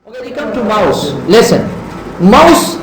Okay, we come to mouse. Listen. Mouse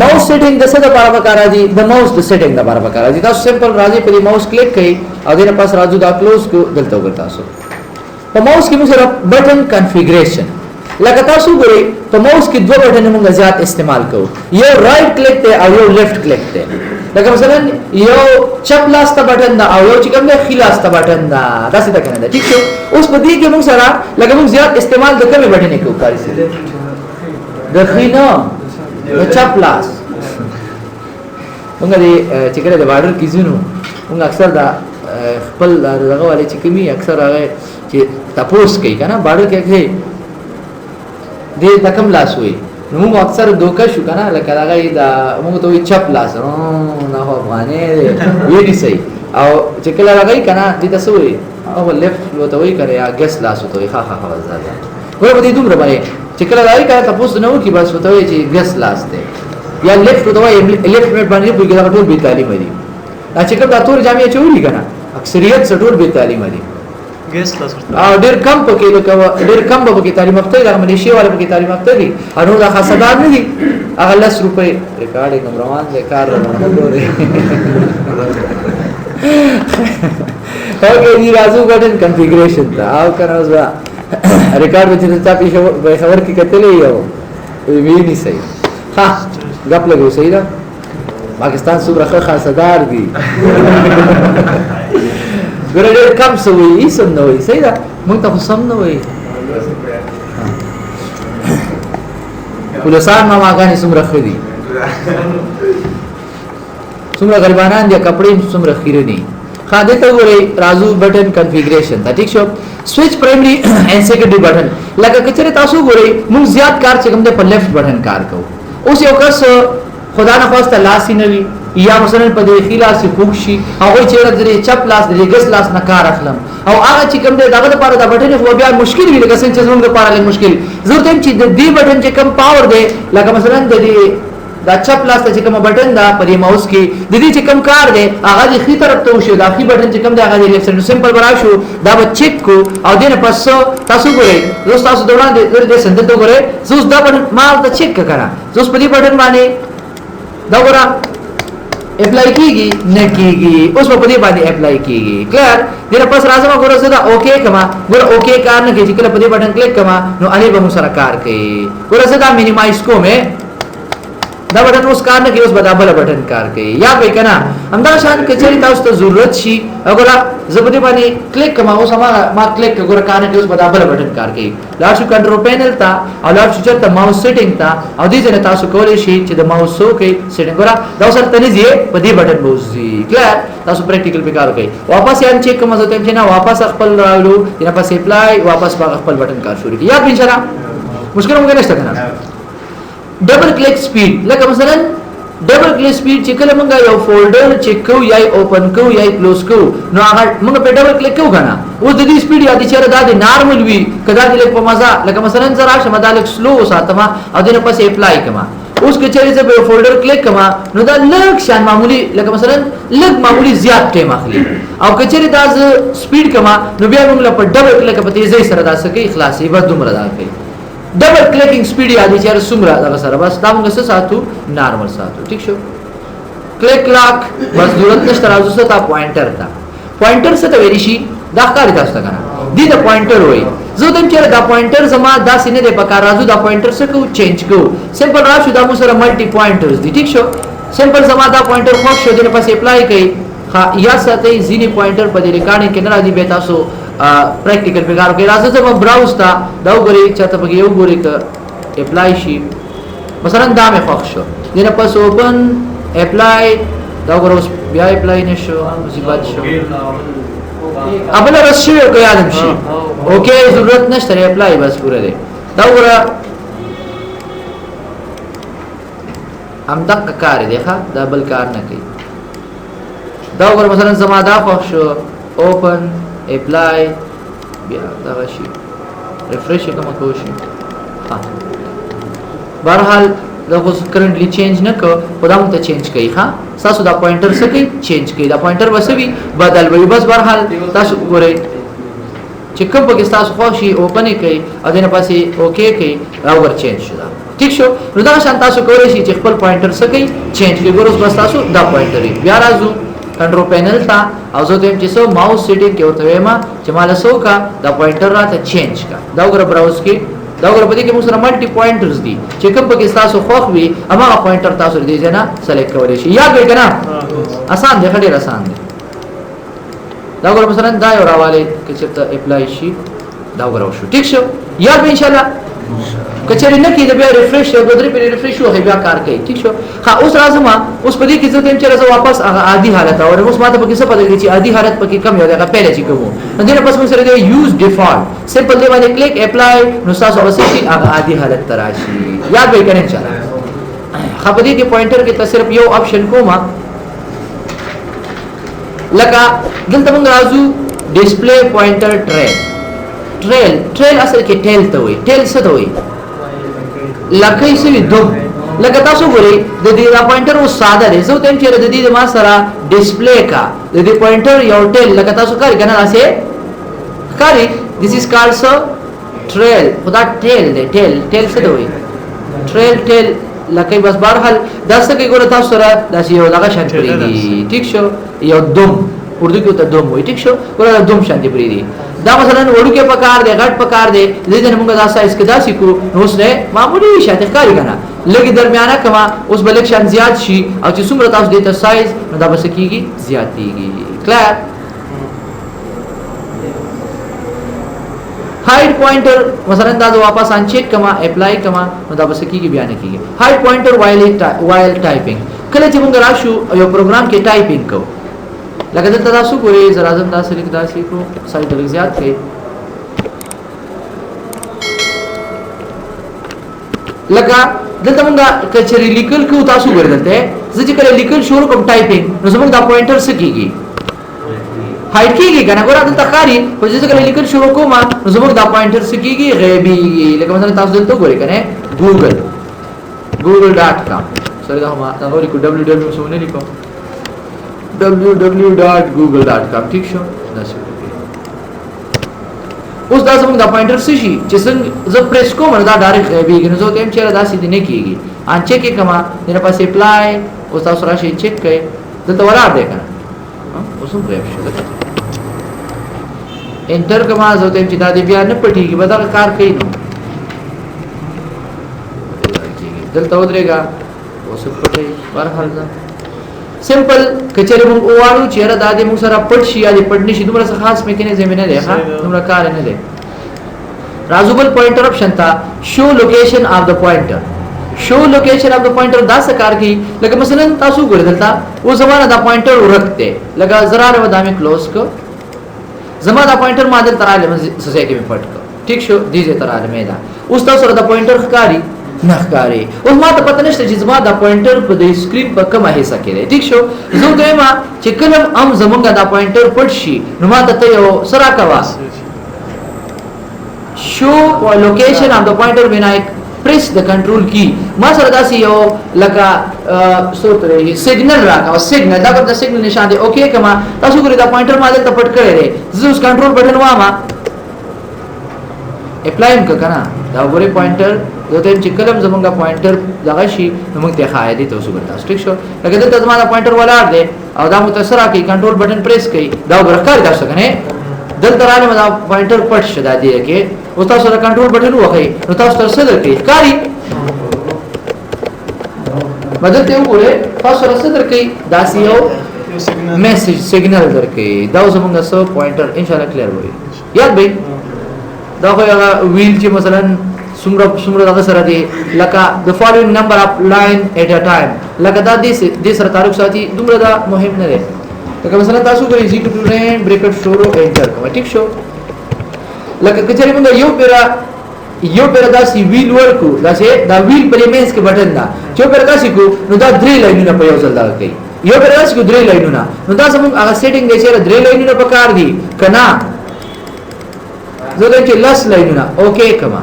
mouse setting د څه لپاره پکار راځي؟ د ماوس د setting لپاره پکار راځي. تاسو simple راځي، په دې ماوس کلیک کړئ او دې نه پس راځو، دا کلوز کو. دلته وګورئ، تاسو په ماوس کې موږ سره بټن کنفیګریشن، لکه تاسو ګورئ، په ماوس کې دوه بټن موږ زیات استعمال کوو، یو right click دی او یو left click دی. لکه مثلا یو چپ لاس ته بټن ده او یو چې کوم دی ښي لاس ته بټن ده. داسې ده که نه ده؟ ټیک شو. اوس په دې کې موږ سره لکه موږ زیات استعمال د کومې بټنې کوو؟ کاري صاحب، د ښي نه، د چپ لاس. موږ دې چې کله د بارډر کې ځو، نو موږ اکثر دا خپل دغه والے چې کومي اکثر هغه چې تپوس کوي که نه، بارډر کې دې د کوم لاس وي، نو موږ اکثر دوکه شو که نه. لکه هغه دا موږ ته وایي چپ لاس، نه خو افغانې دی، وی دي صحیح. او چې کله راغی که نه، دې ته څه وایي؟ هغه left ورته وایي که نه، یا ګس لاس ورته وایي. ښه ښه ښه، بس دا ده. ګوره، په دې دومره باندې چې کله راغی که نه، تپوس نه وکړي، بس ورته وایي چې ګس لاس دی یا left ورته وایي. left میټ باندې پوهېږي، دغه ټول بې تعلیمه دي. دا چې کوم دا تور جامې اچولي که نه، اکثریت څه ټول بې تعلیمه دي. ګیس لاس ورته. او ډېر کم پکې، لکه ډېر کم به پکې تعلیم یافته دي. هغه ملیشې والا پکې تعلیم یافته دي او نور دا خاصدار نه دي. هغه 10 روپۍ. ریکارډینګ هم روان دی، کار روان دی. okay جی، راځو بټن کنفیګریشن ته. او کنه اوس به ریکارډ به چې چا پېښور کې کتلی یو وی صحیح. ها، غپ لګو، صحیح ده. پاکستان څومره ښه خاصدار دي ګوره، ډېر کم څه وایي، هېڅ هم نه وایي. صحیح ده، موږ ته خو سم نه وایي. پولیسان ماماګانې څومره ښه دي، څومره غریبانان دي، کپړې څومره خیره دي. ښه، دې ته وګورئ، راځو بټن کنفیګریشن ته. ټیک شو. Switch primary and secondary button. لکه کچره تاسو ګورئ، موږ زیات کار چې کوم دی په left button کار کوو. اوس یو کس خدا نه خواسته لاس یې نه وي، یا مثلا په دې ښي لاس یې خوږ شي، هغوی چې د دې چپ لاس، د دې ګس لاس نه کار اخلم، او هغه چې کوم دی دغه لپاره دا بټن خو بیا مشکل وي، لکه څنګه چې زموږ لپاره لږ مشکل. زه ورته وایم چې د دې بټن چې کوم power دی، لکه مثلا د دې دا چپ لاس ته چې کوم بټن ده په دې ماوس کې، د دې چې کوم کار دی هغه د ښي طرف ته وشي، دا ښي بټن چې کوم دی هغه د left side. Simple به راشو، دا به چک کو او دې نه پس تاسو ګورئ، زه اوس تاسو د وړاندې دې سندل ته ګورئ. زه اوس دا بټن ما ورته چک کړه. زه اوس په دې بټن باندې دا ګوره، apply کیږي نه کیږي؟ اوس په دې باندې apply کیږي. Clear؟ دې نه پس راځم، ګوره، زه دا okay کما. ګوره، okay کار نه کوي. چې کله په دې بټن کلیک کما، نو هغه به مو سره کار کوي. ګوره، زه دا minimize کوم، دا بټن اوس کار نه کوي، اوس به دا بل بټن کار کوي. یا به کنه همدا شان کچېرې تاسو ته ضرورت شي، وګوره، زه په دې باندې کلیک کوم. اوس ما ما کلیک، ګوره، کار نه کوي، اوس به دا بل بټن کار کوي. لاړ شو کنټرول پینل ته او لاړ شو چېرته؟ Mouse setting ته. او دې ځای تاسو کولی شئ چې د ماوس سو کې setting. ګوره، دا اوس ته نه ځي، په دې بټن به وځي. Clear؟ تاسو practical په کار کوي. واپس یې چک کوم، زه ته چې نه واپس خپل راولو، دې پس apply، واپس خپل بټن کار شروع کی. یا ان شاء الله مشکل موږ نشته کنه؟ Double click speed. لکه مثلا double click speed، چې کله موږ یو folder check کوو، یا open کوو یا کلوز کوو، نو هغه موږ په double click کوو کنه. اوس د دې speed یا د چیرې دا د نارمل وي کدا د لک په مزه. لکه مثلا زه راشم، دا لک slow وساتم او دې نه پس apply کما. اوس که چیرې زه په folder click کما، نو دا لږ شان معمولی، لکه مثلا لږ معمولی زیات ټایم اخلي. او که چیرې دا زه speed کما، نو بیا موږ په double click په تیزی سره دا سکی خلاصي. بس دومره دا کوي double clicking speed یادې چې څومره دغه سره. بس دا موږ څه ساتو؟ نارمل ساتو. ټیک شو. Click lock بس ضرورت نشته. راځو څه ته؟ Pointer ته. Pointer څه ته ویل شي؟ دا ښکاري تاسو ته کنه؟ دې ته pointer وایي. زه دم چې دا pointer زما داسې نه دی پکار. راځو، دا pointer څه کوو؟ Change کوو. Simple راشو، دا مو سره multi pointers دي. ټیک شو. Simple زما دا pointer خوښ شو، دې پس apply کوي. ها، یا ساتي، ځینې pointer په دې ریکارډینګ کې نه راځي، به تاسو practical په کار کوي. راځه زما browse ته. دا وګورئ، چاته پکې یو ګورئ ک apply شي. مثلا دا مې خوښ شو، دې نه پس open، apply. دا وګوره، اوس بیا apply نشو، مصیبت شو. ابل رس شوی او که یادم شي. Okay، ضرورت نشته، apply بس پوره دی. دا وګوره، هم دقه کار دی. ښه، دا بل کار نه کوي. دا وګوره، مثلا زما دا خوښ شو، open، apply، بیا دغه شي refresh کوم، کو شي. ها، بهرحال دا خو currently change نه کو، خو دا مونږ ته چینج کوي. ها، تاسو دا pointer څه کوي؟ چینج کوي. دا pointer وسوي، بدل وي. بس، بهرحال تاسو ګورئ. چې کوم پکې تاسو خوښ شي open یې کړئ او دې نه پسې okay کړئ، دا وګوره change شو دا، ټیک شو. نو دا شان تاسو کولی شئ چې خپل pointer څه کوئ، change کړئ. ګوره اوس بس تاسو دا pointer وي. بیا راځو control panel ته او زه ته وایم چې څه mouse setting کې ورته وایم چې ما له څه وکړه، دا pointer راته change کړه. دا وګوره browse کې، دا وګوره په دې کې موږ سره multi pointers دي چې کوم پکې تاسو خوښ وي هماغه pointer تاسو دې ځای نه select کولی شئ. یاد وي که نه؟ اسان دی، ښه ډېر اسان دی. دا وګوره مثلا دا یو راوالی که چېرته apply شي، دا وګوره وشو، ټیک شو. یاد به انشاءالله. که چېرې نه کېده بیا refresh یو دوه درې پېرې refresh ووهئ بیا کار کوي، ټیک شو. ښه اوس راځم، اوس په دې کې زه ته یم چې زه واپس هغه عادي حالت ته ورم. اوس ما ته پکې څه پته لګي چې عادي حالت پکې کم یو دی، هغه پهله چې کوم وو. نو دې نه پس موږ سره دی use default، simple دی باندې click apply، نو ستاسو هغه څه شي هغه عادي حالت ته راشي. یاد به یې کړئ انشاءالله. ښه په دې کې pointer کې ته صرف یو option کوم، لکه دلته موږ راځو display pointer trail. trail، trail اصل کې tail ته وایي. tail څه ته وایي؟ لکۍ څه وي؟ دم. لکه تاسو ګورئ د دې دا pointer اوس ساده دی، زه ورته وایم چې د دې ما سره display کا د دې pointer یو tail، لکه تاسو ښکاري که نه؟ داسې ښکاري، this is called څه؟ trail. خو دا tail دی، tail، tail څه ته وایي؟ trail، tail لکه بس بهرحال دا څه کوي ګوره تاسو سره داسې یو دغه شان پرېږدي، ټیک شو، یو دم، اردو کې ورته دم وایي، ټیک شو. ګوره دا دم شان دی پرېږدي. دا مثلا وړوکی پکار دی، غټ پکار دی، دې ځای نه موږ دا size کې داسې کړو نو اوس دی معمولي شان دی ښکاري که نه؟ لږ درمیانه کمه، اوس به لږ شان زیات شي او چې څومره تاسو دې ته size نو دا به څه کېږي؟ زیاتېږي. clear؟ hide pointer مثلا دا زه واپس uncheck کما apply کما نو دا به څه کېږي؟ بیا نه کېږي. hide pointer while typing، کله چې موږ راشو یو پروګرام کې typing کوو، لکه دلته تاسو ګورئ زه راځم داسې لیک داسې کړو، size لږ زیات کړئ، لکه دلته مونږ که چېرې لیکل کوو تاسو ګورئ دلته زه چې کله لیکل شروع کوم typing نو زموږ دا pointer څه کېږي؟ hide کېږي که نه؟ ګوره دلته ښکاري، خو چې زه کله لیکل شروع کوم نو زموږ دا pointer څه کېږي؟ غیبېږي. لکه مثلا تاسو دلته وګورئ که نه، ګوګل، ګوګل dot com، sorry دا ما دا ولیکو ډبلیو ډبلیو څه ونه لیکو، ډبلیو ډبلیو ډاټ ګوګل ډاټ کام، ټیک شو. داسې اوس دا زموږ دا pointer څه شي چې څنګه زه press کوم نو دا direct غیبېږي، نو زه ورته وایم چې یاره داسې دې نه کېږي، uncheck یې کړم، دې نه پس apply، اوس تاسو راشئ چک کړئ، دلته ولاړ دی که نه؟ اوس هم غیب شو. enter کړم، زه ورته وایم چې دا دې بیا نه پټېږي، به دغه کار کوي نو دلته ودرېږه، اوس هم پټوي. بهرحال ده simple، که چېرې موږ وغواړو چې یاره دا دې موږ سره پټ شي یا دې پټ نه شي، دومره څه خاص mechanism نه دی، ښه دومره کار نه دی. راځو بل pointer option ته، show location of the pointer. show location of the pointer دا څه کار کوي؟ لکه مثلا تاسو وګورئ دلته اوس زما نه دا pointer ورک دی، لکه زه راغلم دا مې close کړ، زما دا pointer ما دلته راغلم څه ځای کې مې پټ کړ، ټیک شو، دې ځای ته راغلم دا. اوس تاسو سره دا pointer ښکاري نه ښکاري؟ اوس ما ته پته نشته چې زما دا pointer په دې screen په کومه حصه کې دی، ټیک شو. زه ورته وایم چې کله هم زمونږ دا pointer پټ شي نو ما ته ته یو څه راکوه، show location of the pointer when I press the control key. ما سره داسې یو لکه څه ورته وایي signal راکوه، signal، دا کوم د signal نشان دی، okay که ما تاسو ګورئ دا pointer ما دلته پټ کړی دی، زه اوس control button وایم apply هم که نه، دا وګورئ pointer زه ته وایم چې کله هم زمونږ pointer دغه شي نو موږ ته ښایي دی تاسو ګورئ تاسو، ټیک شو. لکه دلته زما دا pointer ولاړ دی او دا مو ته څه راکوي، control button press کوي، دا وګوره ښکاري تاسو که نه؟ دلته راغلم دا pointer پټ شو دا دی کې، اوس تاسو دا control button ووهئ نو تاسو ته څه درکوي؟ ښکاري بدلته وګورئ تاسو سره څه درکوي؟ داسې یو message signal درکوي. دا اوس زمونږ څه pointer انشاءالله clear وي. یاد به دا خو هغه ویل چې مثلا څومره څومره دغه سره دی، لکه the following number of line at a time، لکه دا دې سره تعلق ساتي، دومره دا مهم نه دی. لکه مثلا تاسو ګورئ زی to رین bracket شروع enter کوم، ټیک شو. لکه که چېرې موږ یو پیره داسې wheel ورکو، داسې دا wheel په منځ کې button ده، چې یو پیره داسې کو نو دا درې لاینونه په یو ځل دغه کوي، یو پیره داسې کو درې لاینونه، نو دا زموږ هغه setting دی چې درې لاینونه پکار دي که نه؟ زه وایم چې لس لاینونه okay کما،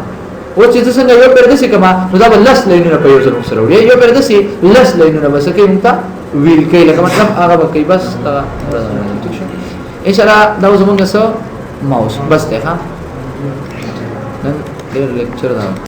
اوس چې زه څنګه یو پیر داسې کما نو دا به لس لاینونه په یو ځل موږ سره وړي، یو پیر داسې لس لاینونه به څه کوي موږ ته wheel کوي، لکه مطلب هغه به کوي بس. دغه ټیک شو انشاءالله. دا زموږ څه ماوس. بس دی. ها، نن ډېر لیکچر دا.